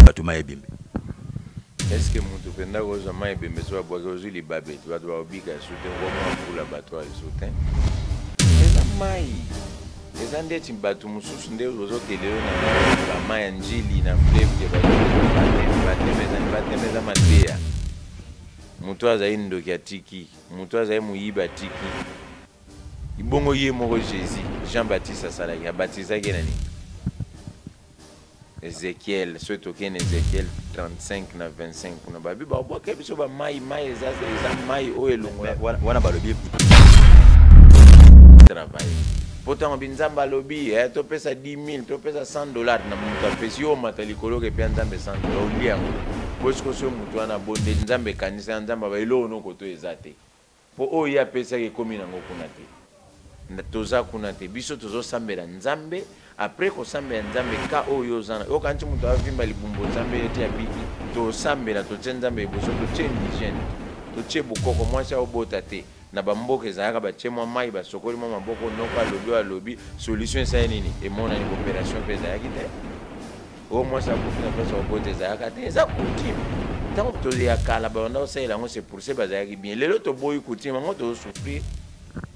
Bato mai ebembe. Est-ce que mutu mpenza akozwa mai ebembe so babwaki ozwi libabe te bato bakobika esu te okomona mbula bato oyo esu te eza mai eza ndeti bato mosusu nde ozokende yo na bamai ya njili na fleuve ke bateme bateme eza bateme eza mateya moto azali ndoki atiki moto azali moyibi atiki Bongo ye moko Jesus, Jean Baptiste asalaki, abatizaki ye na nini? Ezekiel, soki tokei na Ezekiel 35 na 25 kuna babi babwaka biso ba mai mai eza eza mai oyo elongola wana balobi travail mpo ntango bi nzambe alobi eh, topesa 10 000 topesa 100 dollar na moto apesi yo omata likolo oke epia nzambe 100 dollar olia yango bosiko soki moto wana abondeli nzambe ekanisa ya nzambe aba eloko nokoto eza te Po oyo ye apesaki ekomi nango kuna te. Toza kuna te. Biso tozo sambela Nzambe, après kosambela Nzambe cas oyo yo oza na okanisi mutu avimba libumbu osambeli ye ti abiki? Tosambela totie Nzambe liboso, totie indigène, totie bokoko, mwasi aobota te. Na ba mboka ezalaka batie mwa mayi basokoli mwa maboko noko alobi oyo alobi solution esali nini? Emonani ba operation pe ezalaki te. Oyo mwasi akufi na place ya kobota ezalaka te eza coutume ntango to ya kala babanda kosalela yango c'est pour ça bazalaki bien lelo toboyi coutume yango tozo souffrir.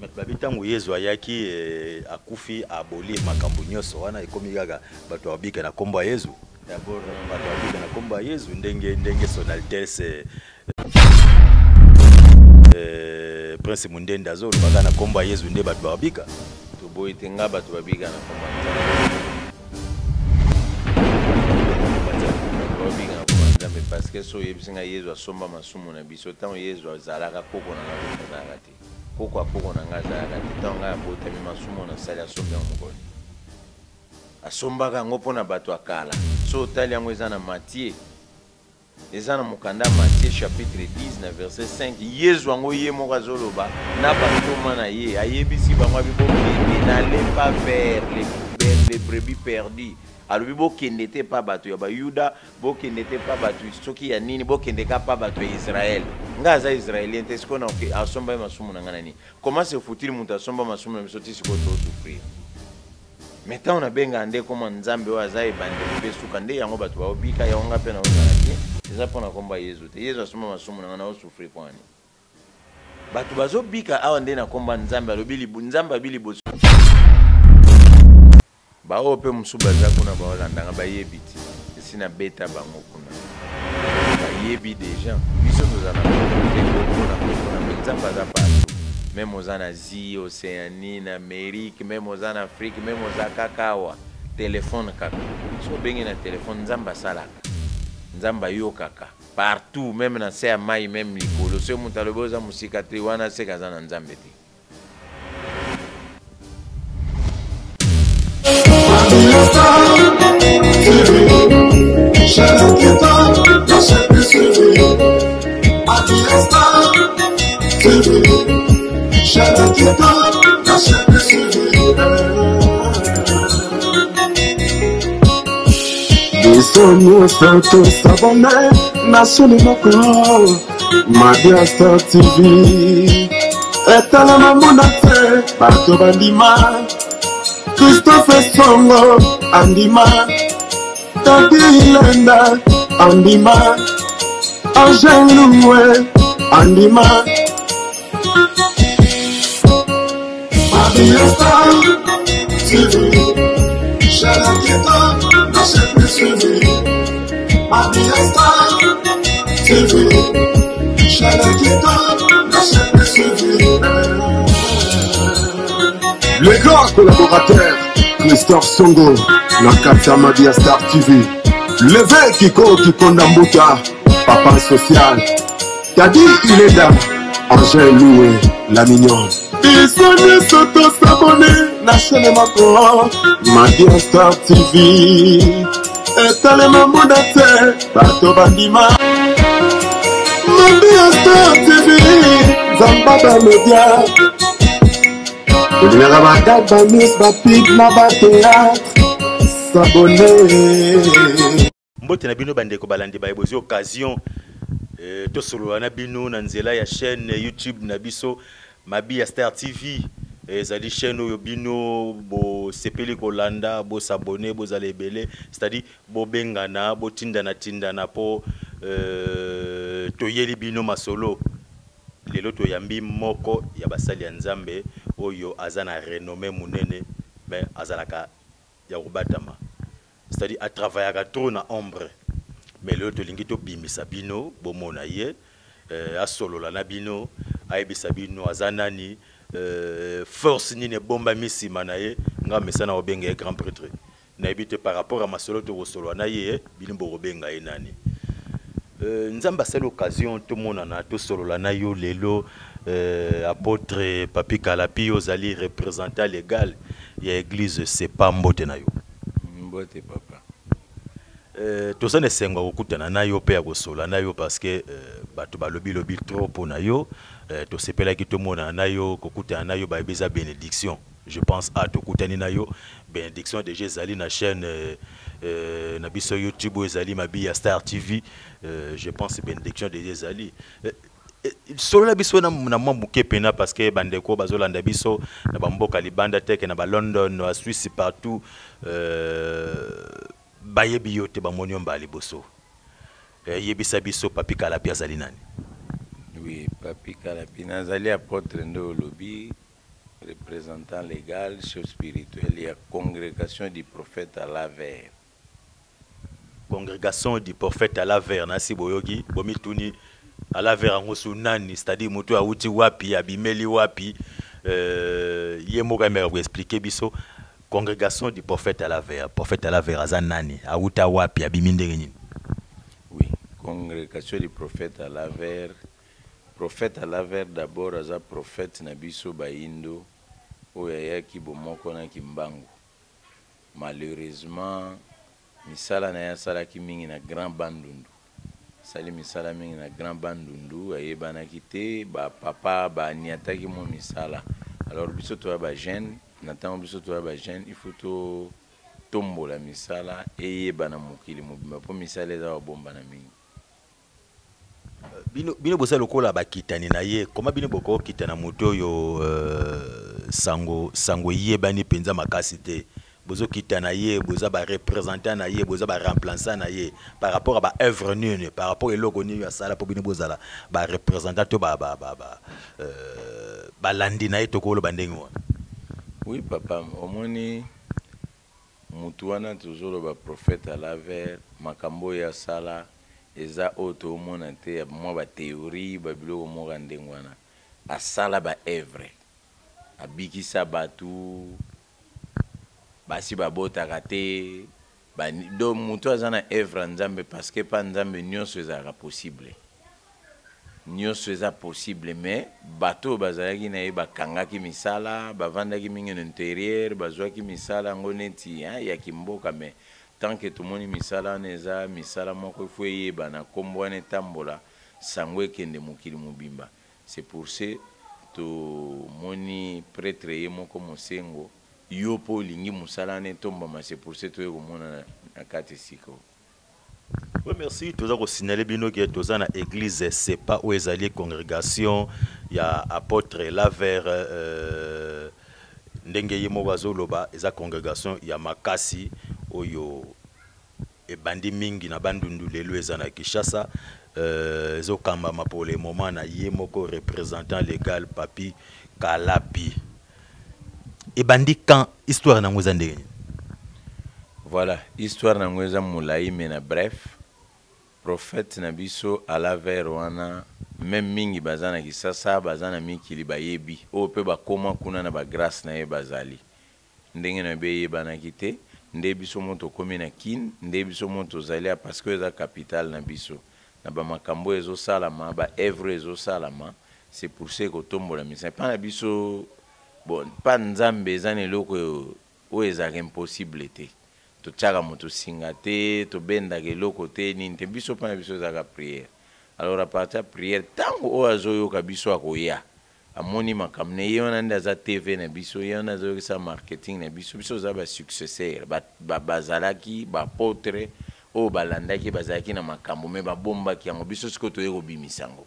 Bato babi ntango Yezu ayaki eh, akufi abolir makambo nyonso wana ekomi kaka bato babika na nkombo ya Yezu d'abord bato babika na nkombo ya Yezu ndenge ndenge son altesse eh, Prince Mundende azoloba kaka na nkombo ya Yezu nde bato babika. Toboyi te nga bato babika na nkombo ya Nzambe. Nzambe parce que so oyebisi ngai Yezu asomba masumu na biso ntango Yezu azalaka koko na ngai kutu azalaka te koko ya koko na ngai azalaka te ntango ngai abotami masumu nasali asombi yango mokolo nini asombaka yango mpo na bato ya kala so otali yango eza na Matthieu Eza na mokanda Matthieu chapitre 10 na verset 5, Yezu yango ye moko azoloba na bantoma na ye, ayebisi bango abi bokende, n'allez pas vers les, les brebis perdues. Alobi bokende te pa bato ya Bayuda, bokende te pa bato soki ya nini, bokende ka pa bato ya Israël. Nga aza Israélien te, sikoyo na asomba ye masumu na nga na nini? Comment se faut-il moto asomba masumu na biso ti sikoyo to souffrir? Mais tango na bengaka nde ekoma nzambe oyo aza ebandeli pe suka nde yango batu bao bika yango nga pe nao zala bien eza pona kombo ya yezu te yezu asomba masumu na nga nao souffrir pona nini batu bazo bika awa nde na kombo ya nzambe alobi libu nzambe abi liboso ba oyo pe mosusu baza kuna bao landa nga bayebi ti esi na beta bango kuna bayebi dejà biso toza na te pona pona nzambe aza partout meme oza na Asie, Oceanie, na Amerique, meme oza na Afrique, meme oza kaka awa, telephone kaka. Soki obengi na telephone, Nzambe asalaka. Nzambe ayokaka partout, meme na se ya mayi, meme likolo. Soki moto alobi oza mosika te, wana seke aza na Nzambe te. Biso nyonso tosabone na soni moko Mabia Star TV etalama mona te bato bandima Christophe Songo andima Tadi Lenda andima Angel Loué andima Mabia Star TV Chaîne qui donne la chaîne plus suivie Mabia Star TV Chaîne qui donne la chaîne plus suivie Le grand collaborateur Christophe Songo na kati ya Mabia Star TV Leve Kiko Kikonda Mbuta Papa Social Tadi Ilenda Angèle Loué La Mignonne Biso nyonso tosabone na chaîne moko Mabia Star TV etalema mona te bato bandima Mabia Star TV Nzamba ba media olingaka bagag bamis bapib na batheatre s'abonne Mbote na bino bandeko balandi baye bozwi occasion euh, tosolola na bino na nzela ya chaîne YouTube na biso Mabiya Star TV. Ezali chaîne oyo bino bosepeli kolanda, bosabone, bozala ebele, c'est-à-dire bobengana, botindana tindana po toyeli bino masolo. Lelo toyambi moko ya basali ya Nzambe oyo aza na renommée munene, mais azalaka ya kobatama, c'est-à-dire atravaillaka trop na ombre. Mais lelo tolingi tobimisa bino, bomona ye, asolola na bino, ayebisa bino aza nani, force nini ebombami nsima na ye. Nga mesana kobenga ye grand prêtre, nayebi te par rapport à masolo tokosolola na ye, bino bokobenga ye nani. Nzambe asali occasion tomonana, tosolola na yo lelo, apôtre Papi Kalapi, ozali représentant légal ya église Sepa. Mbote na yo. Mbote, papa. Toza na esengo ya kokutana na yo mpe ya kosolola na yo, parce que bato balobi lobi trop mpo na yo. Tosepelaki tomonana na yo, kokutana na yo, bayebi eza bénédiction. Je pense a tokutani na yo, bénédiction déjà ezali na chaîne na biso YouTube oyo ezali Mabi ya Star TV. Je pense bénédiction déjà ezali. Solola biso na mwa moke pena, parce que bandeko bazolanda biso na bamboka libanda teke na balondon, na Suisse, partout, bayebi yo te, bamoni yo mbala liboso. Yebisa biso Papi Kalapi azali nani? Oui, Papi Kalapi, nazali apôtre nde olobi, représentant légal, chef spirituel ya Congrégation du Prophète Allah Vert. Congrégation du Prophète Allah Vert. Nasi boyoki, bomituni Allah Vert yango su nani, c'est-à-dire moto awuti wapi, abimeli wapi. Ye moko ameka koexpliquer biso Congrégation du Prophète Allah Vert. Prophète Allah Vert aza nani, awuta wapi, abimi ndenge nini? Oui, Congrégation du Prophète Allah Vert, prophète Allah Vert d'abord aza prophète na biso bayindo oyo ayaki bomoko na Kimbangu. Malheureusement, misala na ye asalaki mingi na Grand Bandundu, asali misala mingi na Grand Bandundu, ayebanaki te, bapapa baniataki mwa misala. Alors biso toya bajeune na ntango, biso toya bajeune, il faut totombola misala eyebana mokili mobimba, mpo misala eza babombana mingi. Bino boza lokola bakitani na ye. Koma bino bokokita na moto oyo sango eyebani mpenza makasi te, bozokita na ye, boza bareprésentant na ye, boza baremplaçant na ye par rapport à baœuvre nini, par rapport eloko nini asala mpo bino bozala bareprésentant to balandi na ye, tokoloba ndenge wana? Oui, papa, omoni mutu wana tozoloba prophète Allah Vert, makambo oyo asala eza oyo toomona te ya mwa bathéorie, babiloko moko ya ndenge wana. Asala baœuvre, abikisa bato basi babotaka te. Donc moto aza na œuvre ya Nzambe, parce que pa Nzambe nyonso ezalaka possible, nyonso eza possible. Mais bato oyo bazalaki na ye bakangaki misala, bavandaki mingi na intérieur, bazwaki misala yango neti ya kimboka. Mais tant que tomoni misala wana eza misala moko ifo eyebana, nkombo wana etambola, sango ekende mokili mobimba. C'est pour ce tomoni prêtre ye moko mosengo yo mpo olingi mosala wana etombama. C'est pour ce toye komona na kati esika oyo. Oui, merci. Toza kosignaler bino ke toza na église Sepa oyo ezali congrégation ya apôtre Laver. Ndenge ye moko azoloba, eza congrégation ya makasi oyo ebandi mingi na Bandundu, lelo eza na Kinshasa. Ezokambama pour le moment na ye moko représentant légal Papi Kalapi. Ebandi quand? Histoire nango eza ndenge nini? Voilà, histoire nango eza molai, mais na bref, prophète na biso Allah Vert wana, même mingi baza na Kisasa, baza na mikili, bayebi oyo mpe bakóma kuna na bagrâce na ye. Bazali ndenge na ye eyebanaki te. Nde biso mo tokómi na Kine, nde biso mo tozali ya, parce que eza capitale na biso na bamakambo oyo ezosalama, baœuvre ezosalama. C'est pour ça ekotombola misala mpa na biso. Bon, mpa Nzambe eza na eloko oyo ezalaka impossible te. Totiaka moto singa te, tobendaka eloko te, nini te. Biso, mpa na biso ezalaka prière. Alors à partir ya prière, ntango oyo azoyoka biso akoya, amoni makambo na ye wana, nde aza TV na biso, ye wana azoyokisa marketing na biso. Biso oza basuccesseur, bazalaki baapôtre oyo balandaki, bazalaki na makambo mais babombaki yango. Biso sikoyo toye kobimisa yango.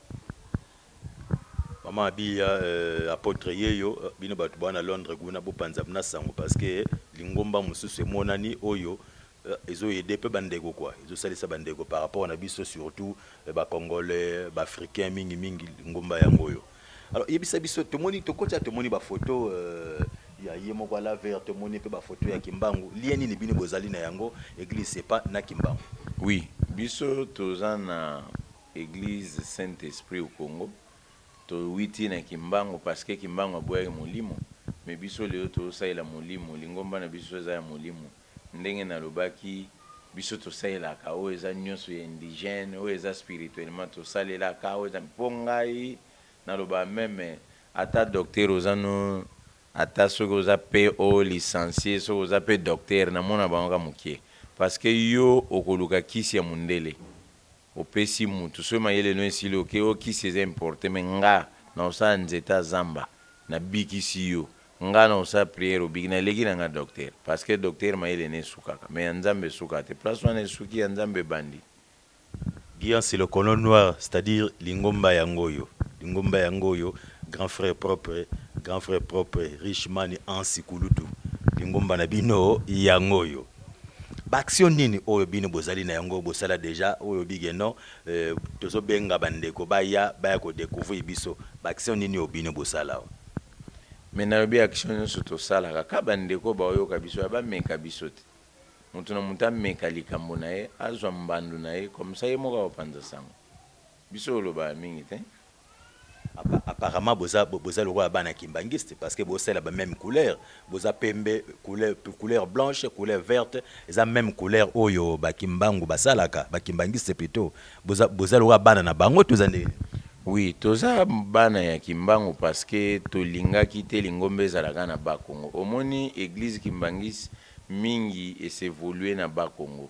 Mama Abiya, apotre yeyo, bino bato bwana na Londres kuna bopanza na sango, parce que lingomba mosusu emonani oyo ezoaider mpe bandeko quoi, ezosalisa bandeko par rapport na biso, surtout Bacongolais, Baafricain mingimingi, lingomba yango oyo. Alors yebisa biso, tomoni tokoti, tomoni bafoto ya ye moko ala vert, tomoni mpe bafoto ya Kimbangu. Lien nini bino bozali na yango, église Sepa na Kimbangu? Oui, biso toza na église Saint Esprit au Congo. Towiti na Kimbangu parce que Kimbangu aboyaki molimo, mais biso lelo tozosalela molimo. Lingomba na biso eza ya molimo. Ndenge nalobaki, biso tosalelaka oyo eza nyonso ya indigène, oyo eza spirituellement tosalelaka oyo eza. Mpo ngai naloba, même ata docteur oza no, ata soki oza mpe o licencié, soki oza mpe docteur, namona bango ka mokie, parce que yo okoluka kisi ya mondele, opesi mutu, soki mayele no esili, oke o kisi eza importé. Mais nga na osala nzete ya zamba, nabikisi yo. Nga na osala prière, obiki. Naleki na nga docteur, parce que docteur mayele ne esukaka, mais ya Nzambe esukaka te. Place wana esuki, ya Nzambe ebandi. Guillaume, c'est le colon noir, c'est-à-dire lingomba yango oyo, lingomba yango oyo, grand frère propre, grand frère propre, Richman Ansi Kulutu, lingomba na bino yango oyo. Baaction nini oyo bino bozali na yango, bosala déjà, oyo bigeno tozobenga bandeko baya kodécouvrir biso? Baaction nini oyo bino bosala awa? Mais nalobi, action nyonso tosalaka ka bandeko baoyoka biso ya bameka biso te. Moto na moto ameka likambo na ye, azwa mbandu na ye, comme ça ye moko akopanza sango. Biso olobaka mingi te. Apparemment boza lokola bana kimbangiste, parce que bosala ba même couleur, boza pembe, couleur blanche, couleur verte, eza même couleur oyo Bakimbangu basalaka, bakimbangiste plutôt. Boza lokola bana na bango, toza ndenge? Oui, toza bana ya Kimbangu, parce que tolingaki te lingomba ezalaka na Bakongo. Omoni, église kimbangiste mingi esévolue na Bakongo.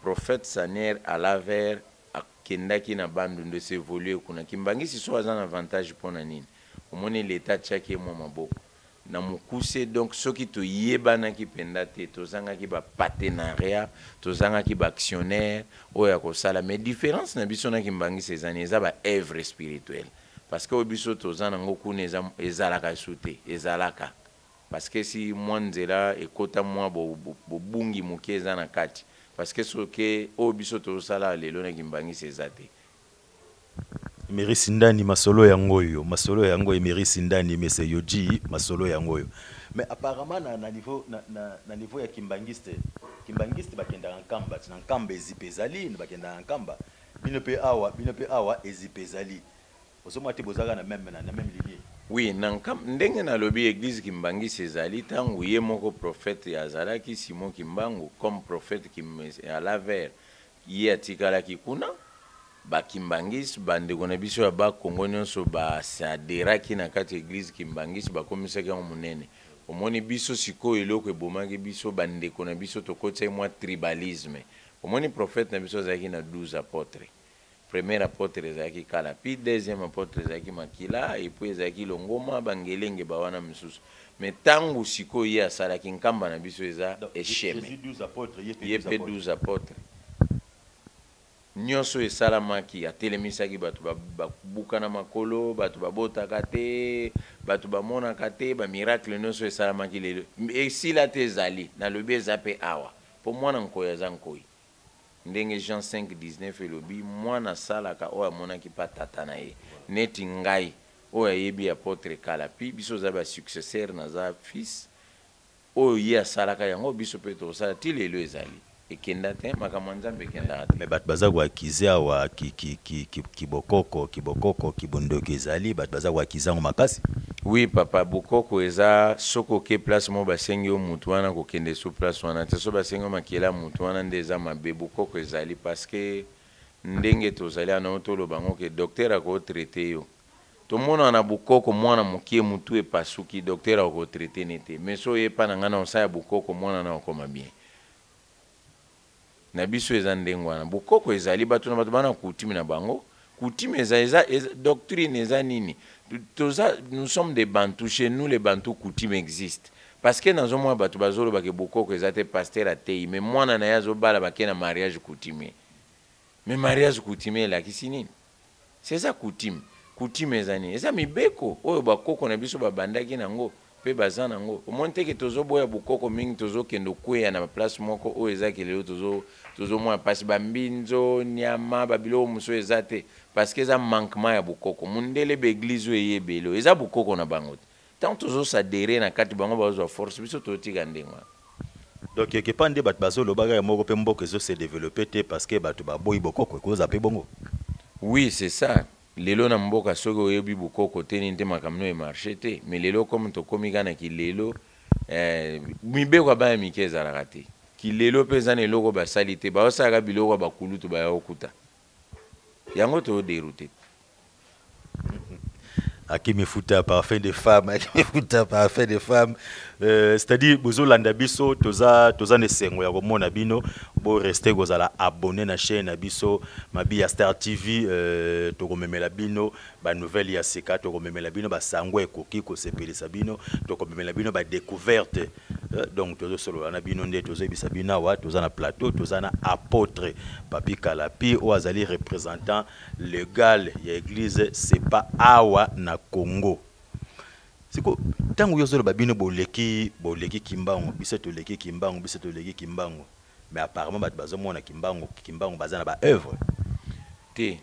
Prophète Sanier à laver akendaki na Bandundu, esévolue kuna. Kimbangisi so aza na avantage. Mpo na nini? Omoni, leta atiaki ye mwa maboko na mokuse. Donc soki toyebanaki mpenza te, tozangaki bapartenariat, tozangaki baactionnaire oyo ya kosala. Mais différence na biso na Kimbangisi ezani eza baœuvre spirituelle, parce que oyo biso toza nango kuna ezalaka esu te. Ezalaka parce que si mwa nzela ekota, mwa bobungi moke eza na kati, parce que soki oyo biso tozosala lelo na Kimbangisi eza te. Emery Ndani, masolo yango oyo, masolo yango, Emery Ndani, mese Yoji, masolo yango oyo. Mais apparemment na niveau ya kimbangiste, kimbangiste bakendaka Nkamba, na Nkamba ezipe ezali, bakendaka Nkamba. Bino mpe awa, bino mpe awa ezipe ezali. Ozomona te bozalaka na même lignée? Oui, na ndenge nalobi, église kimbangisi ezali ntango ye moko prophète azalaki Simon Kimbangu comme prophète à laver, ye atikalaki kuna. Bakimbangisi, bandeko na biso ya Bakongo nyonso basaderaki na kati ya église kimbangisi, bakomisaki yango monene. Omoni, biso sikoyo eloko ebomaki biso, bandeko na biso, tokotisaki mwa tribalisme. Omoni, prophète na biso azalaki na 12 apôtres. Premier apôtre ezalaki Kala, puis deuxième apôtre ezalaki Makila, et puis ezalaki Longoma, bangelenge bawana misusu. Mais ntango sikoyo ye asalaki Nkamba na biso eza esheme. Ye mpe 12 apôtres nyonso esalamaki, atelemisaki bato babukana makolo, bato babotaka te, bato bamonaka te, bamiracle nyonso esalamaki. Lelo esila te, ezali. Nalobi eza mpe awa, mpo mwana nkoi aza nkoi. Ndenge Jean 5 19 elobi, mwana asalaka oyo amonaki mpa tata na ye. Neti ngai oyo ayebi apôtre Kala, mpi biso oza basuccesseur, naza fils oyo ye asalaka yango, biso mpe tokosala ti lelo. Ezali ekenda te, makambo ya Nzambe ekendaka te. Mais bato baza koaccuser awa kibokoko, kibokoko, kibondoki ezali, bato baza koaccuser yango makasi. Oui papa, bokoko eza. Soki oke place moko, basengi yo mutu wana, kokende su place wana te. So basengi yo makila ya mutu wana, nde eza mabe. Bokoko ezali, parce que ndenge tozali ana oyo, toloba yango ke docteur akotraiter yo. Tomonaka na bokoko, mwana mokie mutu epasuki, docteur akotraiter ne te. Mais so oyepa na ngai na osala bokoko, mwana na okoma bien. Na biso eza ndenge wana. Bokoko ezali, bato na bato bana coutume na bango. Coutume eza doctrine eza nini? Toza, nous sommes des Bantu. Chez nous les Bantu, coutume existe, parce que nazomona bato bazolobaka bokoko eza te. Pasteur atei, mais mwana na ye azobala, bake na mariage coutumier. Mais mariage coutumier elakisi nini? C'est ça coutume. Coutume eza nini? Eza mibeko oyo bakoko na biso babandaki nango pe baza nango. Omoni te ke tozo boya bokoko mingi, tozo kende okweya na place moko oyo eza ke lelo tozo tozo mona pasi, ba mbinzo, nyama, ba biloko mosusu eza te parce que eza manquement ya bokoko. Mundele ba eglise oyo eye ebele oyo eza bokoko na bango te. Tango tozo s'adherer na kati bango bazo zwa force, biso tozo tika ndenge wana. Donc quelque part nde batu bazo loba kaka moko pe mboka ezo se developper te parce que batu ba boyi bokoko ekoza pe bongo? Oui c'est ça lelo na mboka soki oyebi bokoko te nini te makambo no e marche te mais lelo comme tokomi kaka na kilelo eh, mibeko ya bana mike ezalaka te kilelo pe eza na eloko basali te baosalaka biloko ya bakulutu baya kokuta yango to deroute. Akimi futa parfum de femme, akimi futa parfum de femme. Euh, c'est-à-dire bozolanda biso toza toza na esengo ya komona bino bo rester kozala abonné na chaîne na biso Mabiya Star TV euh, tokomemela bino ba nouvelle ya sika tokomemela bino ba sango ekoki kosepelisa bino tokomemela bino ba découverte euh, donc tozosolola na bino nde tozoyebisa bino awa toza na plateau toza na apôtre Papi Kalapi oyo azali représentant legal ya eglise c'est pas awa na Congo siko ntango yo ozoloba bino boleki boleki kimbangu biso toleki kimbangu biso toleki kimbangu mais apparemment bato bazomona kimbangu kimbangu baza na ba œuvre te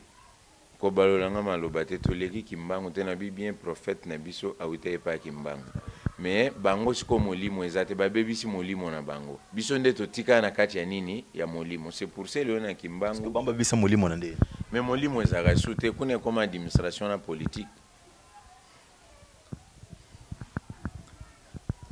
kobalola nga maloba te toleki kimbangu te nabi bien prophète na biso awuta epa ya kimbangu mais bango sikoyo molimo eza te babebisi molimo na bango biso nde totikala na kati ya nini ya molimo c'est pour ça lelo na kimbangu bango babebisa molimo na nde mais molimo ezalaka lisusu te kuna ekoma administration na politique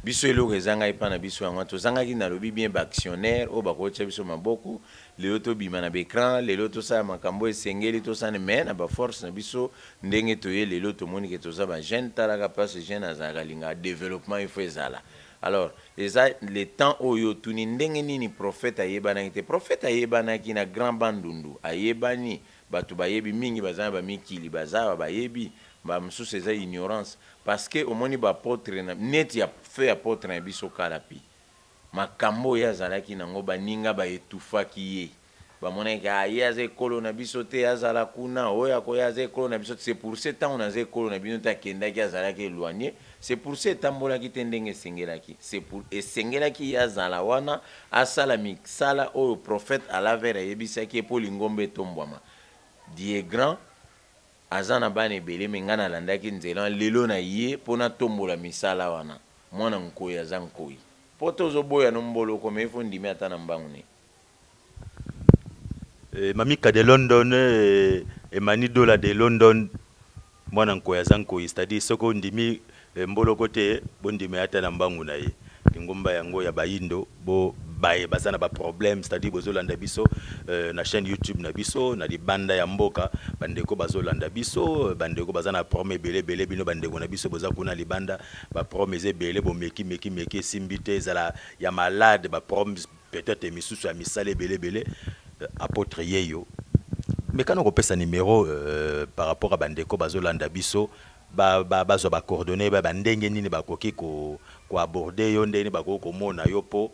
Biso eloko ezangaki epa na biso yango wana tozangaki nalobi bien ba actionnaire oyo bakotia biso maboko lelo tobima na ba ecran lelo tosala makambo oyo esengeli tosala mais na ba force na biso ndenge toye lelo tomoni ke toza ba jeune talaka place jeune azalaka alingaka developpement il faut ezala alors eza le temps oyo otuni ndenge nini prophète ayebanaki te prophète ayebanaki na grand bandundu ayebani bato bayebi mingi baza na ba mikili baza awa bayebi ba mosusu eza ignorance Parce que omoni ba apotres na neti ya feu apotre na biso Kalapi makambo oyo ye azalaki nango baninga ba etouffaki ye bamonaki ke ah ye aza ekolo na biso te azala kuna oyo akoya aza ekolo na biso te c'est pour ce tango naza ekolo na bino te akendaki azalaki eloigne c'est pour ce etambolaki te ndenge esengelaki c'est pour esengelaki ye azala wana asala misala oyo prophète Alaver ayebisaki ye mpo lingomba etombwama Die grand Aza na bana ebele mais nga nalandaki nzela wana lelo na ye po natombola misala wana mwana nkoyi aza nkoyi. Poto ozo boya no mboloko mais il faut ndimi ata na mbangu ne. Eh, Mamika de London eh, Emani Dola de London mwana nkoyi aza nkoyi c'est-à-dire soki ondimi eh, mboloko te bondima ye ata na mbangu na ye lingomba yango ya bayindo bo baye baza na ba problème c'est-à-dire bozolanda biso euh, na chaîne YouTube na biso na libanda ya mboka bandeko bazolanda biso bandeko baza na problème ebele ebele bino bandeko na biso boza kuna libanda ba problème eza ebele bomeki meki meki esimbi te ezala ya malade ba problème peut-être misusu ya misala ebele ebele euh, apôtre yeyo mekana kopesa numéro euh, par rapport à bandeko bazolanda biso ba ba bazwa ba coordonnees ba ba ndenge nini bakoki ko ko aborder yo ndenge nini bakoki komona yo po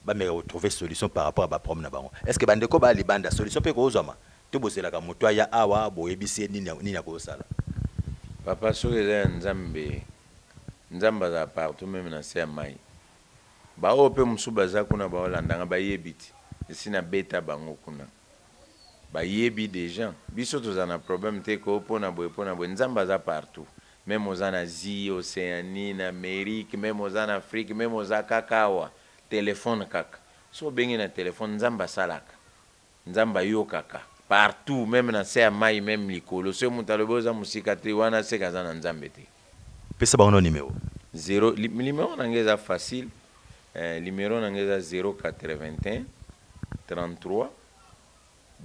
bameka ko trouver solution par rapport ya ba problème na bango est ce que bandeko ba libanda solution pe ekozwama to bozelaka moto aya awa boyebisi ye nini nini akosala Papa soki eza ya nzambe nzambe azala partout meme na se ya mayi ba oyo pe mosusu baza kuna baolanda nga bayebi te esi na beta bango kuna Ba yebi dejà. Biso tozala na problème te ko pona boye pona boye nzambe aza partout meme oza na Asie, Oceanie, na Amerique meme oza na Afrique meme oza kaka awa telephone kaka soki obengi na telephone nzambe asalaka nzambe ayokaka partout meme na se ya mayi meme likolo soki mutu alobi oza musika te wana seke aza na nzambe te. Pesa bango nao numero. Zero numero na nga eza facile eh, numero na nga eza 081 33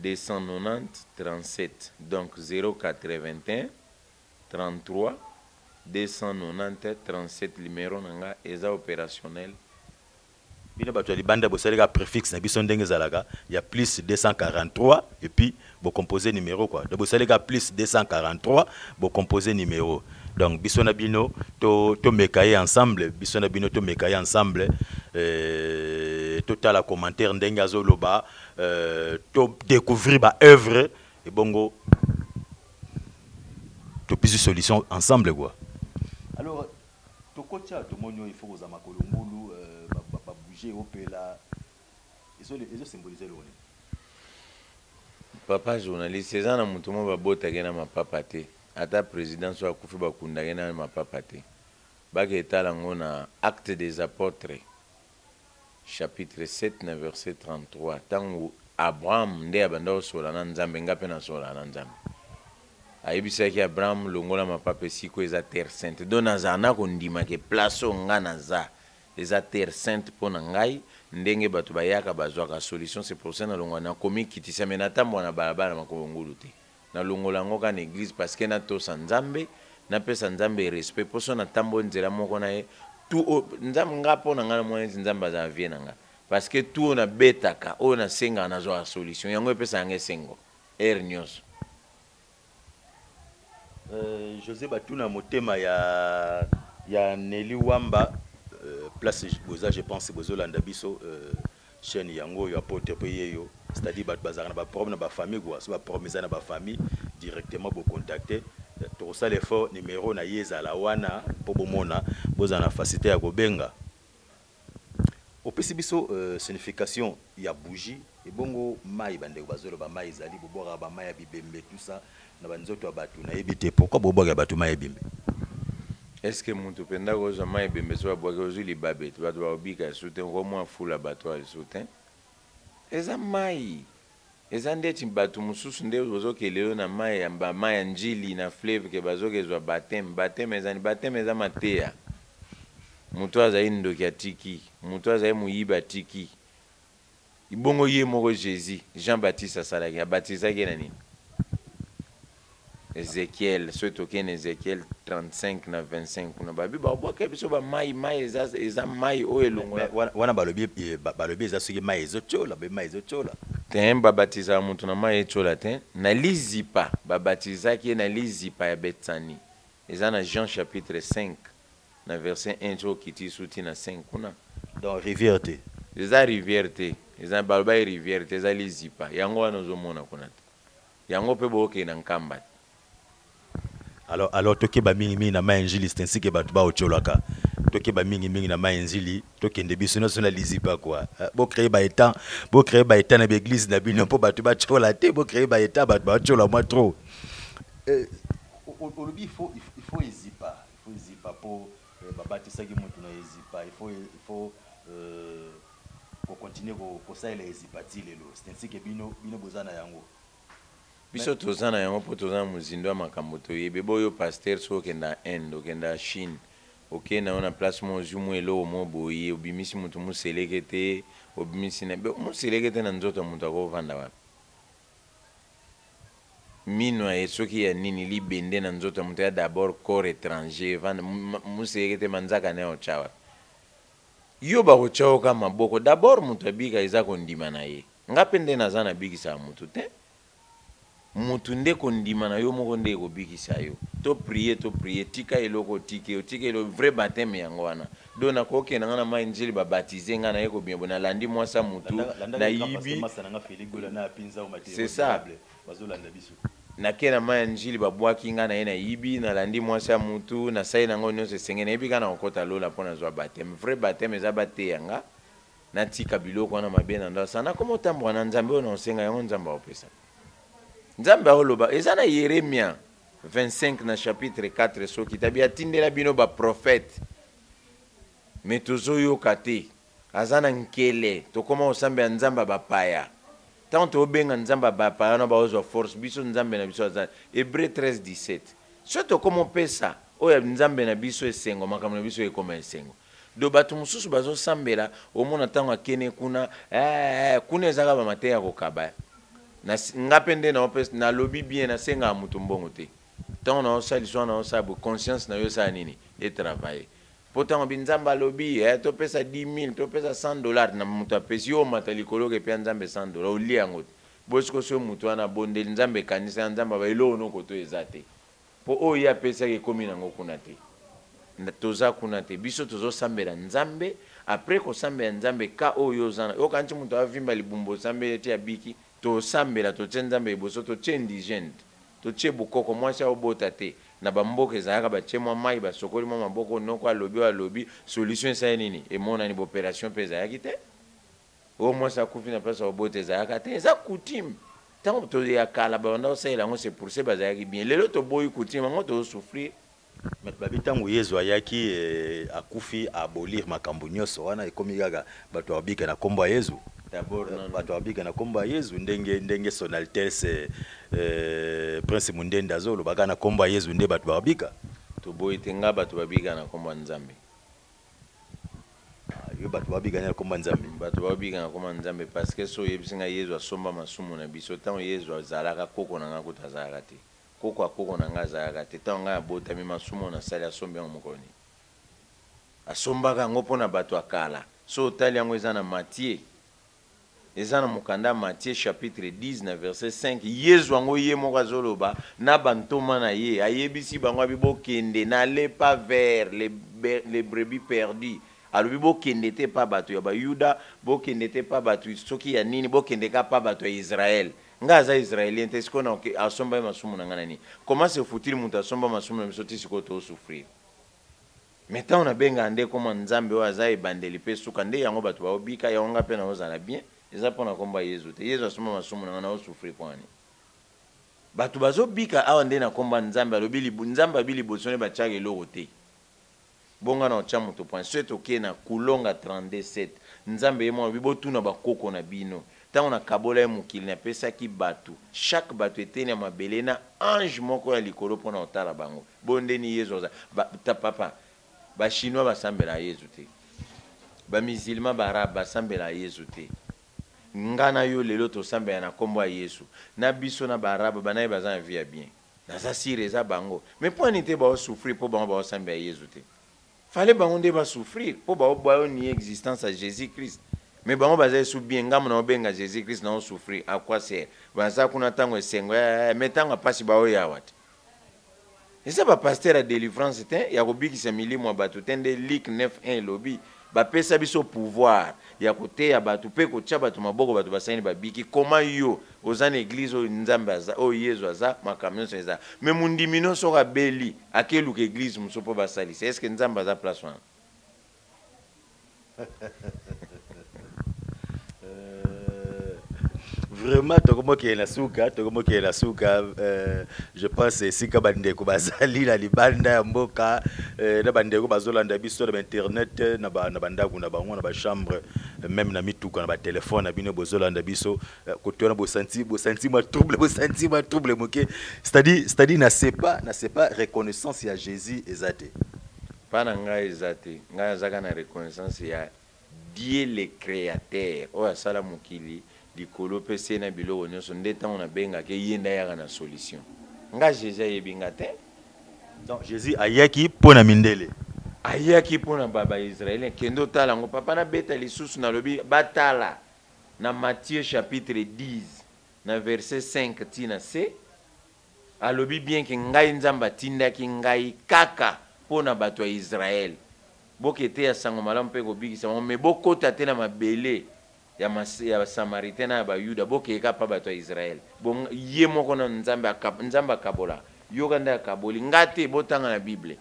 290 37 donc 081 33 290 37 numero na nga eza operationnel. Bino batu ya libanda bosali kaka prefixe na biso ndenge ezalaka ya plus 243 et puis bo composer numero quoi donc bosali kaka plus 243 bo composer numero donc biso na bino to tomeka ye ensemble biso na bino tomeka ye ensemble euh, totala commentaire ndenge azoloba euh, to découvrir ba œuvre ebongo. Topesi solution ensemble quoi. Alors tokoti awa, tomoni oyo il faut kozala makolo ngulu, babougie opela, ezosymboliser eloko nini? Papa journaliste, eza na moto moko babotaki na mapapa te. Ata président so akufi, bakundaki na mapapa te. Bake etala yango na Acte des Apôtres chapitre 7 na verset 33, ntango Abraham nde abanda kosola na Nzambe. Nga mpe nasola na Nzambe. Ayebisaki Abraham: "Longola mapapa, esika eza terre sainte." Donc nazala na kondima ke place oyo nga naza eza terre sainte mpo na ngai, ndenge bato bayaka bazwaka solution. C'est pour ça nalongwa, nakomi kitisa, me natambola na balabala makolo ngulu te. Nalongola yango kaka na église parce que natosa Nzambe, napesa Nzambe respect, mpo so natamboli nzela moko na ye tu Nzambe nga mpo na ngai namona neti Nzambe azala vie na nga, parce que tu oyo nabetaka, oyo nasengaka, nazwaka solution. Yango epesaka nga esengo heure nyonso. José Batuna, motema ya Nelly Wamba, place boza, je pense bozolanda biso, chaîne yango oyo apôtre mpe ye yo, c'est-à-dire bato bazalaka na baproblème na bafamille quoi. So baproblème eza na bafamille, directement bocontacte, tokosala effort numéro na ye ezala wana mpo bomona, bozala na facilité ya kobenga. Opesi biso signification ya bougie. Ebongo mai, bandeko bazoloba mai ezali, bobwakaka bamai ya bibembe, tout ça na banzoto ya bato. Nayebi te pourquoi bobwaka bato mai ebembe. Est ce que moto mpenza kozwa mai ebembe, so babwaki, ozwi libabe te, bato bakobika esu te, okomwa fula bato ya lisu te. Eza mai, eza ndeti bato mosusu nde bozokele oyo na mai ya bamai ya Njili na fleuve ke bazokezwa baptême. Baptême ezani? Baptême eza mateya. Moto azali ndoki atiki, moto azali moyibi atiki. Bongo ye moko Jésus, Jean Baptiste asalaki, abatizaki ye na nini? Ezekiel, soki tokei na Ezekiel 35 na 25 kuna, babi babwaka biso bamai. Mai eza mai oyo elongola. Wana balobi, balobi eza soki mai ezotiola, babi mai ezotiola. Te, babatizaka moto na mai etiola te. Na lizipa babatizaki ye, na lizipa ya Betsani. Eza na Jean chapitre 5 na verset 1, soki okiti suti na 5 kuna. Donc rivière te? Eza rivière te, eza baloba ye rivière te, eza lizipa. Yango wana ozomona kuna te, yango mpe bookende na Nkamba te. Alors tokeba mingimingi na mai Njili. C'est ainsi que bato baotiolaka. Tokeba mingimingi na mai Njili, tokende biso nyonso na liziba quoi. Bocréer baétang, bocréer baétang na baéglise na bino mpo bato batiola te. Bocréer baétang, bato batiola mwa trop. Olobi il faut ezipa, il faut ezipa mpo babatisaki motu na ezipa. Il faut kocontinuer kosalela ezipa ti lelo. C'est ainsi que bino boza na yango. Biso toza na yango mpo toza na mozindo ya makambo, toyebi. Boyo pasteur, so okenda Inde, okenda Chine, okende yango na place mo, ozwi mwa eloko mo boye, obimisi moto moseleke te, obimisi na moseleke te na nzoto ya moto, akovanda wapi? Mino ya ye soki ya nini, libende na nzoto ya moto ya d'abord corps étranger evanda moseleke te, manzaka na ye otya wapi? Yo bakotya yo ka maboko. D'abord moto abika eza kondima na ye. Nga mpe nde naza, nabikisaka motu te. Motu nde kondima na yo moko nde ekobikisa yo. To prier, to prier, tika eloko, otiki, otika eloko. Vrai baptême yango wana. Donc nakokende nga na mai Njili, babaptiser nga, naye kobima bo, nalandi mwasa motu, nayibi. C'est ça. Bazolanda biso. Nake na mai ya Njili, babwaki nga na ye, nayibi, nalandi mwasi ya mutu, nasali nango nyonso esenge. Nayebi kaka na kokɔta lola mpo nazwa baptême. Vrai baptême eza bateya nga natika biloko wana mabe na ndo asala, nakoma otamboka na Nzambe oyo na osenga yango, Nzambe aopesa. Nzambe aoloba, eza na Yeremia 25 na chapitre 4, soki tabi atindela bino baprofete, me tozoyoka te. Aza na nkele, tokóma kosambela Nzambe ya bapaya. Ntango tobenga Nzambe ya bapaya wana, baozwa force. Biso Nzambe na biso aza Hébreu 13 17. So tokóma opesa oyo Nzambe na biso esengo, makambo na biso ekóma esengo. Do bato mosusu bazosambela, omona ntango akene kuna, kuna ezaka bamateya ya kokaba. Nga mpe nde naopesa, nalobi bien, nasengaka moto mbongo te. Ntango naosalisa wana, naosala boye, conscience na yo esala nini? Etravaille. Mpo ntango bi Nzambe alobi, topesa 10 000, topesa 100 $ na moto apesi yo, omata likolo oke mpe Nzambe 100 $, olia yango te. Bosiko soki moto wana abondeli Nzambe, ekanisa ya Nzambe aba eloko noko to eza te, mpo oyo ye apesaki ekómi nango kuna te. Toza kuna te. Biso tozosambela Nzambe. Après kosambela Nzambe, ka oyo oza na okanisi moto avimba libumbu, osambeli ti abiki. Tosambela, totie Nzambe liboso, totie indigène, totie bokoko. Mwasi aobota te. Na ba mboka ezalaka batie mwa mayi basokoli mwa maboko noko alobi oyo alobi solution esali nini emonani ba operation pe ezalaki te oyo mwasi akufi na place ya kobota ezalaka te eza coutume tango to ya kala babanda kosalela yango c'est pour ce bazalaki bien lelo toboyi coutume yango tozo souffrir. Mais babi tango yezu ayaki akufi a abolir makambo nioso wana ekomi kaka batu babika na kombo ya yezu D'abord nanu. Batu babika na kombo ya yezu ndenge ndenge son altesse prince mundende azo loba kaka na kombo ya yezu nde batu babika. Toboyi te nga batu babika na kombo ya nzambe. Ah, yo batu babika na kombo ya nzambe. Batu babika na kombo ya nzambe parce que soki oyebisi nga yezu asomba masumu na biso tango yezu azalaka koko na nga kutu azalaka te. Koko ya koko na nga azalaka te tango nga nabotami masumu oyo nasali asombi yango mokolo nini? Asombaka yango pona batu ya kala soki otali yango eza na Matthieu eza na mokanda ya Matthieu chapitre 10 na verset 5 yezu yango ye moko azoloba na ba ntoma na ye ayebisi bango abi bokende n'allez pas vers les les brebis perdues alobi bokende te epa batu ya ba yuda bokende te epa batu soki ya nini bokende kaka pa batu ya Israël Nga aza israelien te sikoyo na asomba ye masumu na nga na nini? Comment se foutil mutu asomba masumu na biso ti sikoyo to souffrir? Mais tango na bengaka nde ekoma nzambe oyo aza ebandeli pe suka nde yango batu bao bika yango nga pe nao zala bien eza pona kombo ya yezu te yezu asomba masumu na nga nao souffrir pona nini? Batu bazo bika awa nde na kombo ya nzambe alobi nzambe alobi liboso ne batiaka eloko te Bongo nga nakotia moto point. Soki toke na Kulonga 32, 7, Nzambe ye moko alobi, Botuna bakoko na bino, tango nakabolaki mokili, napesaki bato, chaque bato eteni ya mabele na ange moko ya likolo mpo na kotala bango. Bongo nde nini Yezu aza? Ba, ta, papa, ba Chinois basambelaka Yezu te. Ba musulmans, ba arabes basambelaka Yezu te. Nga na yo lelo tosambela na kombo ya Yesu. Na biso na ba arabes, banani baza na vie ya bien? Naza sur eza bango mais pona nini te bao souffrir po bango bao sambela yezu te fallait bango nde ba souffrir po bao bao nie existence ya Jesus Christ mais bango baza esu bien ngambo nao benga Jesus Christ nao souffrir à quoi sert baza kuna tango esengo eh mais tango ya pasi bao yawa te eza ba pasteur ya delivrance te ya kobikisa milimo ya bato te nde Luc 9 1 elobi Bapesa biso pouvoir ya koteya batu pe kotia batu maboko batu basali babiki comment yo oza na eglise oyo nzambe aza oyo yezu aza makambo nionso eza mais mundimi no soki abeli akeluka eglise mosusu po basalisa est ce que nzambe aza place wana? Vraiment tokomokende na suka, tokomokende na suka. Euh, je pense esika bandeko bazali na libanda ya mboka euh, na bandeko bazolanda biso na bainternet na ba, na bandako na bango na bachambre meme na mituka na batelefone na bino bozolanda biso euh, kote wana bosanti bosanti mwa trouble bosanti mwa trouble moke c'est-à-dire c'est-à-dire na sais pas na sais pas reconnaissance ya Jésus eza te. Pa na ngai eza te ngai azaka na reconnaissance ya Dieu le createur oyo asala mokili, likolo pe se na biloko nionso nde tango na bengaka ye ye nde ayaka na solution. Nga Jesus ayebi nga te. Donc Jesus ayaki po na mindele. Ayaki po na ba ba israeliens kende otala yango papa na beta lisusu nalobi batala na Matthieu chapitre 10 na verset 5 ti na se alobi bien ke ngai Nzambe atindaki ngai kaka po na bato ya Israël Boke teya sango malamu pe kobikisa bango, mais bokota te na mabele ya ya ba samaritain na ya ba yuda, bokeye kaka pa bato ya Israël. Bo ye moko nanu Nzambe aka Nzambe akabola, yoka nde akaboli, nga te, botanga na bible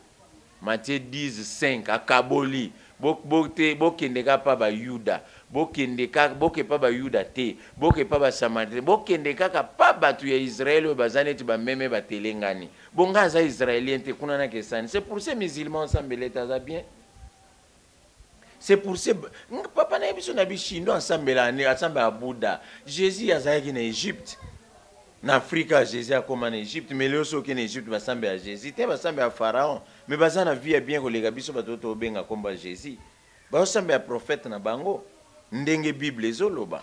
Matthieu 10, 5 akaboli, bo bo te bokende kaka pa ba yuda, bokende kaka boke pa ba yuda te, boke pa ba samaritain, bokende kaka pa bato ya Israël oyo baza neti ba meme batelengani. Bon nga aza israelien te kuna na kesani c'est pour ce musulman osambela ete aza bien c'est pour ce papa na ye biso na bi chinois asambela ne asambela Bouddha Jésus azalaki na Egypte na Afrika Jésus akoma na Egypte mais lelo soki na Egypte basambela Jésus te basambela Pharaon mais baza na vie ya bien koleka biso bato tobenga kombo ya Jésus bazosambela prophète na bango ndenge Bible ezoloba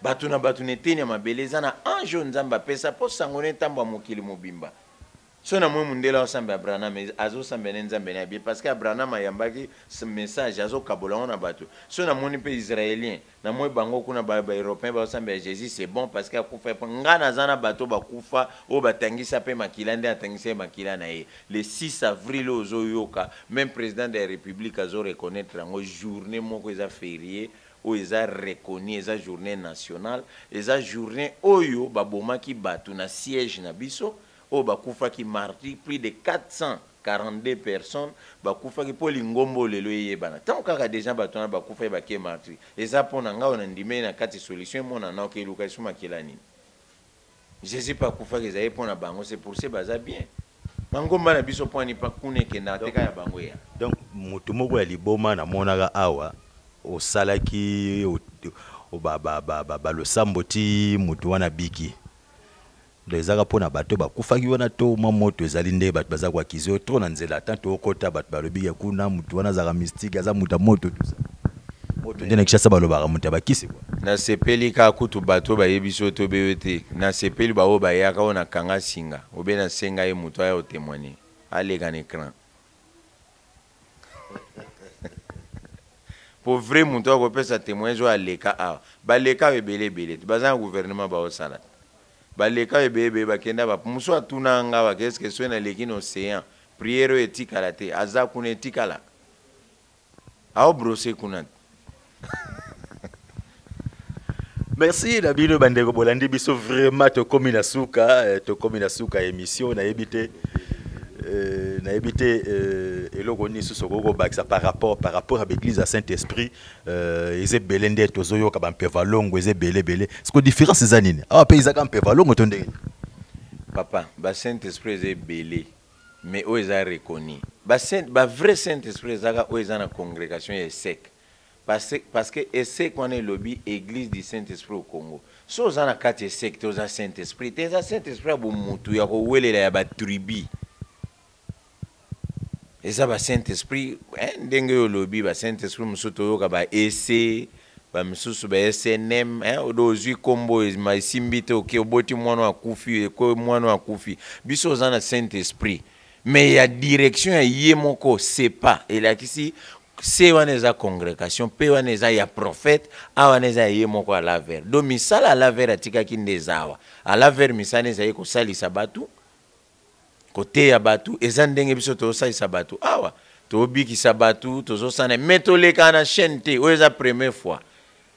Bato na bato na eteni ya mabele eza na ange oyo Nzambe apesa po sango na etambwa mokili mobimba. Soki na moni mundele azo sambela Branham azo sambela nde Nzambe naye bien parce que Abraham ayambaki message azo kabola yango na bato. Soki na moni pe israelien na moni bango kuna ba europeen bazo sambela Jesus c'est bon parce que akufa po nga naza na bato oyo bakufa oyo batangisa pe makila nde atangisa ye makila na ye. Le 6 avril oyo ozo yoka meme president de la republique azo reconnaitre yango journee moko eza ferie oyo eza reconnu eza journee nationale eza journee oyo ba bomaki batu na siège na biso Oyo bakufaki martyr, plus de 442 personnes bakufaki mpo lingomba oyo lelo eyebana. Ntango kaka dejà bato wana bakufaki bake martyr, eza mpo na ngai oyo nandimeli na kati solution emonana, oke eluka lisusu makila nini? Jesus mpe akufaki ezali mpo na bango, c'est pour ce baza bien. Mangomba na biso mpo ani kuna ekendaka te, kaka ya bango eya. Donc moto moko ya liboma namonaka awa osalaki balosambo ti moto wana abiki. Donc ezaka mpo na bato bakufaki wana to mwa moto ezali nde bato baza koakize yo trop na nzela. Tant tookota, bato balobi ya kuna moto wana azalaka mystique, aza moto ya moto, tout ça. Moto nde na Kinshasa balobaka moto ya bakisi quoi. Nasepeli kaka kutu bato oyo bayebi so to beyo te. Nasepeli baoyo bayaka oyo nakanga singa obe nasenga ye moto aya kotémoigner, aleka na écran. Po vrai moto akopesa témoignage oyo aleka awa, baleka awa ebele ebele te, baza na gouvernement baosala te. Baleka awa ebele ebele, bakenda ba mosusu atuna nga awa ke est-ce soki naleki na océan, prière oyo etikala te? Aza kuna, etikalaka, aobrose kuna te. Merci na bino bandeko bolandi biso. Vraiment tokomi na suka, tokomi na suka ya émission. Nayebi te, nayebi te eloko nini susu okoki kobakisa par rapport ya baeglise ya Saint Esprit. Eza ebele nde tozoyoka bampeva longo eza ebele ebele. Siko différence eza nini awa mpe? Ezaka mpeva longo to ndenge? Papa, basaint esprit eza ebele, mais oyo eza reconnu, bavrai saint esprit ezaka oyo eza na congrégation ya ESSEC, parce que ESSEC wana elobi Église du Saint Esprit au Congo. So oza na kati ESSEC te, oza saint esprit te. Eza saint esprit ya bomutu ya kowelela ya batribu. Eza basaint esprit ndenge oyo olobi, basaint esprit mosusu toyoka ba ec, bamisusu ba SNM, odo ozwi nkombo esimbi te, oke oboti mwana akufi, eko mwana akufi. Biso oza na saint esprit mais ya direction ya ye moko, c'est pas elakisi C wana eza congrégation, P wana eza ya prophète, A wana eza ya ye moko Alaver. Donc misala Alaver atikaki nde eza awa. Alaver misala ezali kosalisa bato, koteya bato. Eza ndenge biso tozosalisa bato awa, tobikisa bato, tozosala, mais toleka na chaîne te. Oyo eza première fois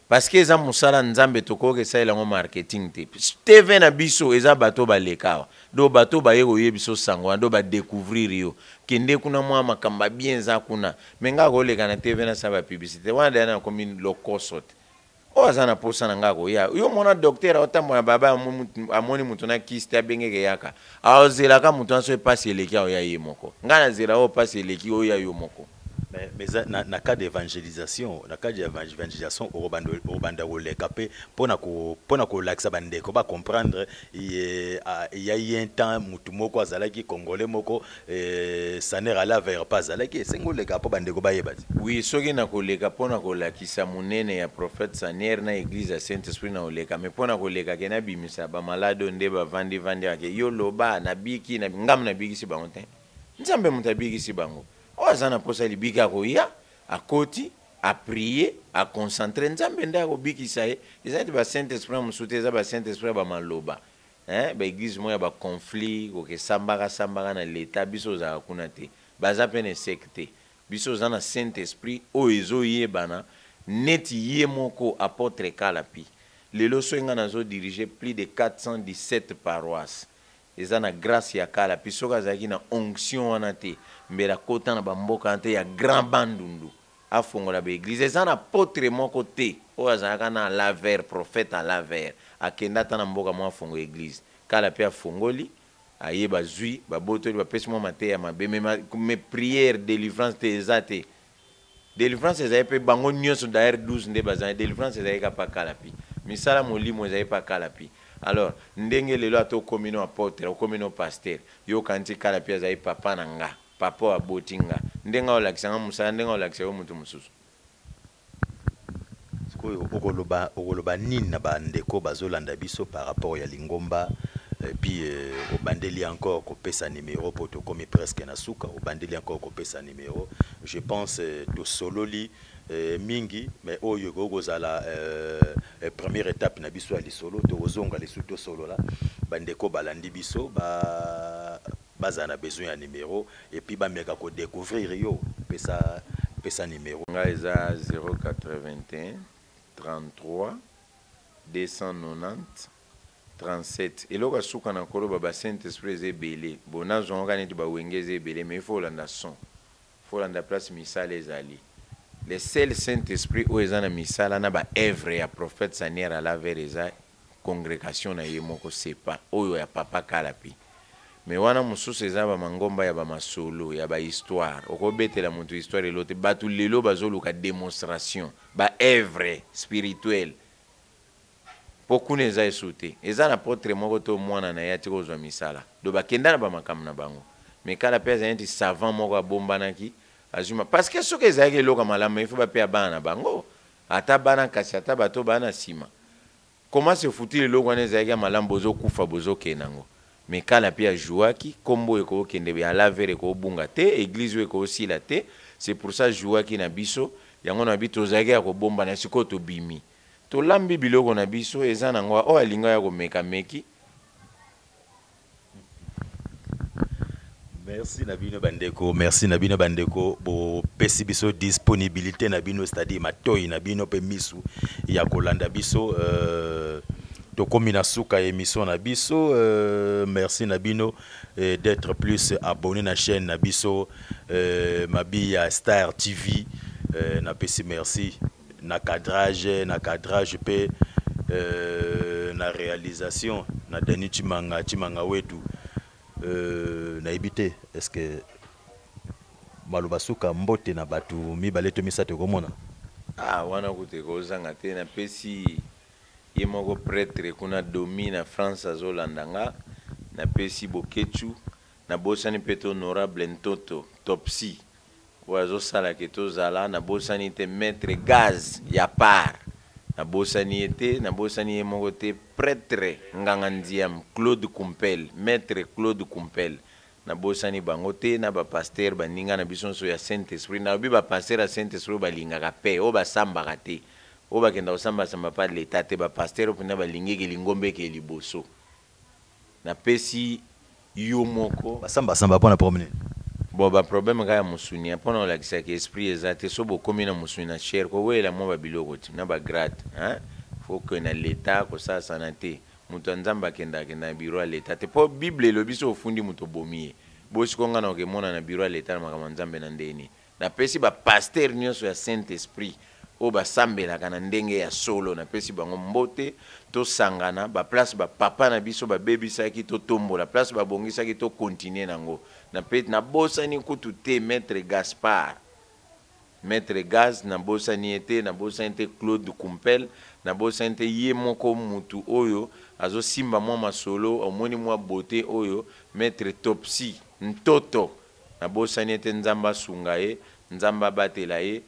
parce que eza mosala Nzambe, tokoki esalela yango marketing te. TV na biso eza bato baleka awa, do bato baye koyebi biso sango wana, do badécouvrir yo, kende kuna, mwa makambo ya bien eza kuna. Mais ngai koleka na TV nasala bapublicité wana deya nakomi lokoso te. Oyo aza na posa na ngai akoya. Yo mona docteur aotambola baba, amoni moto na kisi te, abengeke yaka, aozelaka moto wana. So epasi eleki, aoya ye moko. Ngai nazela oyo pasi eleki, oya yo moko. Mais na cas d'évangélisation, na cas d'évangélisation, okobanda koleka mpe mpona kolakisa bandeko bacomprendre. Ya ye un temps mutu moko azalaki congolais moko, Saner Alaver mpe azalaki, esengi oleka mpo bandeko bayeba ti. Oui, soki nakoleka mpona kolakisa monene ya prophète Saniere na église ya Saint Esprit, na koleka, mais mpona koleka ke nabimisa bamalade oyo nde bavandi vandi ake yo loba nabiki na ngamu, nabikisi bango te. Nzambe moto abikisi bango. Oyo aza na mposa libiki akoya, akoti, aprier, aconcentre, Nzambe nde akobikisa ye. Eza neti basaint esprit mosusu te, eza basaint esprit ya bamaloba, hein, baeglise moko ya baconflit, kokesambaka sambaka na leta. Biso ozalaka kuna te, baza mpe na ESSEC te. Biso oza na saint esprit oyo ezoyebana neti ye moko apôtre Kalapi. Lelo soki ngai nazodirige plus de 417 paroisse, eza na grâce ya Kalapi. Soki azalaki na onction wana te, mbela akota na bamboka wana te ya Grand Bandundu, afongola baeglise. Eza na apôtre moko te oyo azalaka na Alaver, prophète Alaver, akenda ata na mboka moko afongola église. Kala mpe afongoli, aye, bazwi, babotoli, bapesi mwa mateya mabe, mais prière délivrance te, eza te. Délivrance ezali mpe bango nyonso, d'ailleurs 12 nde bazali. Délivrance ezali kaka pa Kalapi, misala molimo ezali pa Kalapi. Alors ndenge lelo ata okomi no apôtre, okomi no pasteur, yo okanisi Kalapi azali papa na nga, papa oyo aboti nga, ndenge aolakisa nga mosala, ndenge aolakisa yo moto mosusu. Sikoyo okoloba nini na bandeko bazolanda biso par rapport ya lingomba? Et puis obandeli encore kopesa numéro mpo tokomi presque na suka. Obandeli encore kopesa numéro. Je pense tosololi mingi, mais oyo ekoki kozala première étape na biso ya lisolo. Tokozonga lisusu tosolola. Bandeko balandi biso ba bazala na besoin ya numéro et puis bameka kodécouvrir yo, pesa, pesa numéro. Ngai eza 081 33 290. 37 eloko ya suka na koloba ba saint esprit eza ebele bon nazwa ngo kaka neti ba wenge eza ebele mais il faut olanda son faut olanda place misala ezali le seul saint esprit oyo eza na misala na ba oeuvre ya prophète saniere alaver eza congregation na ye moko sepa oyo ya papa kalapi mais wana mosusu eza ba mangomba ya ba masolo ya ba histoire okobetela moto histoire elo te bato lelo bazoluka demonstration ba oeuvre spirituelle Po kuna eza esu te. Eza na apotre moko to mwana na ye atika kozwa misala. Donc bakenda na ba makambo na bango. Mais kala pe azali neti savant moko abombanaki azwi ma parce que soki ezalaki eloko ya malamu il faut bapeya bana na bango. Ata bana kasi ata bato oyo baa na sima. Comment se foutil eloko wana ezalaki ya malamu bozo kufa bozo kende nango. Mais kala pe a jouaki kombo oyo eko kende ya laver eko bunga te, eglise oyo eko sila te. C'est pour ça jouaki na biso. Yango na bi tozalaki ya kobombana sikoyo tobimi. Tolambi biloko na biso eza na ngo oyo alingi aya komeka ameki. Merci na bino bandeko, merci na bino bandeko bopesi biso disponibilité na bino, c'est-à-dire matoyi na bino pe misu ya kolanda biso euh, tokomi na suka ya émission na biso euh, merci na bino euh, d'être plus abonné na chaîne na biso euh, Mabiya Star TV euh, napesi merci na cadrage na cadrage pe euh, na réalisation na Dani Chimanga Chimanga wetu euh, nayebi te est ce que maloba suka mbote na bato mibale to misato ekomona ah wana kutu ekozanga te napesi ye moko pretre kuna domi na france azolanda nga napesi boketshu nabosani mpe te honorable ntoto topsy Oyo azo sala ke tozala na bosani te maitre gaz ya part na bosani ye te na bosani ye moko te pretre nganga nziam Claude kumpel maitre Claude kumpel na bosani bango te na ba pasteur ba ninga na biso nionso ya saint esprit na lobi ba pasteur ya saint esprit oyo balingaka paix oyo basambaka te oyo bakenda kosamba samba pa l'etat te ba pasteur oyo penza balingi ke lingomba ekeye liboso Na pesi yo moko. Basamba samba pona problème nini? Bon ba problème kaka ya musuni hein pona kolakisa ke esprit eza te soki bokomi na musuni na chair kowela mwa ba biloko ti na ba grade hein faut que na l'etat kosalasana te mutu ya nzambe akendaka kenda na bureau ya l'etat te po bible elobi soki ofundi mutu obomi ye bo sikoyo nga nakoke mona na bureau ya l'etat na makambo ya nzambe na ndenge nini Napesi ba pasteurs nionso ya Saint Esprit oyo basambelaka na ndenge ya solo napesi bango mbote, tosangana ba place ba papa na biso babebisaki totombola, place babongisaki to continuer nango. Nabosani kutu te maitre Gaspard, maitre Gaz nabosani ye te, nabosani te Claude Kumpel, nabosani te ye moko mutu oyo azosimba mwa masolo, omoni mwa beaute oyo maitre Topsy Ntoto Nabosani ye te nzambe asunga ye nzambe abatela ye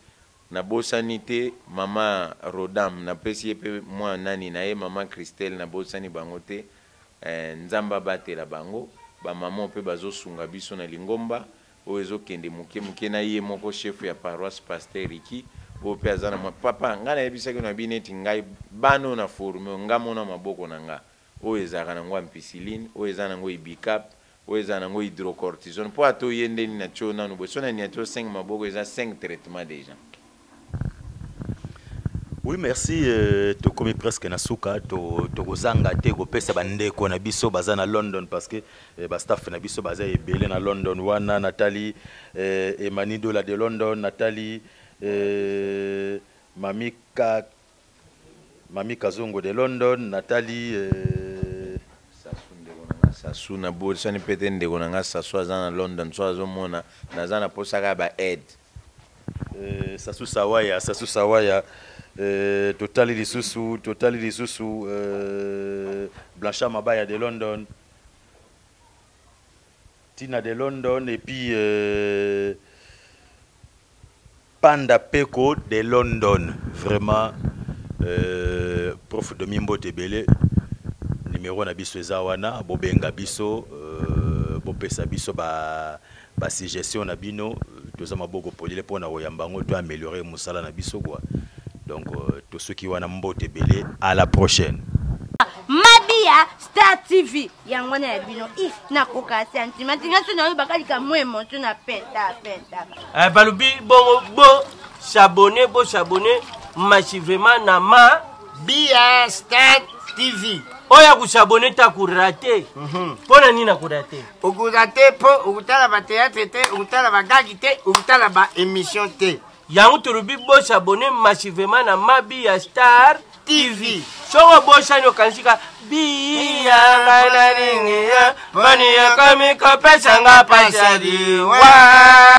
nabosani te maman rodam napesi ye pe mua nani na ye maman christelle nabosani bango te eh nzambe abatela bango ba maman pe bazo sunga biso na lingomba oyo ezo kende muke muke na ye moko chef ya paroisse pasteur ricky oyo pe aza na mua papa nga nayebisaki yo na bi neti ngai bana oyo na forme oyo nga mona maboko na nga oyo ezalaka na ngo ampicilline oyo eza na ngo ibicap Oyo ezala nango hydrocortisone po ata oye nde nini na tie yo nanu boye soki na niati yo 5 maboko eza 5 traitement dejà. Oui merci euh, tokomi presque na suka to tokozanga te kopesa bandeko na biso baza na London parce que eh, ba staff na biso baza ebele na London wana natali eh, Emani Dola de London natali eh, Mami Ka Mami Kazongo de London natali eh, Sasu ndeko na nga Sasu na bosani pe te ndeko na nga Sasu aza na London so azomona naza na posa kaka ba aide. Eh, Sasu Sawaya, Sasu Sawaya eh, totali lisusu totali lisusu eh, Blanchard Mabaya de London Tina de London et puis euh, Panda Peko de London vraiment euh, prof Domi mbote ebele numero na biso eza wana bobenga biso euh, bopesa biso ba ba suggestion na bino toza maboko polele mpo na koyamba yango to améliorer mosala na biso quoi donc euh, tosuki wana mbote ebele à la prochaine Mabia Star TV yango wana ya bino i nakoka sentiment nga so nayoba kalika mwa emotion na penta penta eh, balobi bongo bo s'abonner bo s'abonner massivement na ma Bia Star TV. TV. Oyo akosabone te akorate. Mpo na nini akorate? Okorate mpo okotala bateatre te, okotala bagagi te, okotala baémission te. Yango tolobi bosabone massivement na Mabiya Star TV. Soki obosani okanisi ka biya ngai nalingi yo, mponi yokomi kopesa nga pasi ya liwa.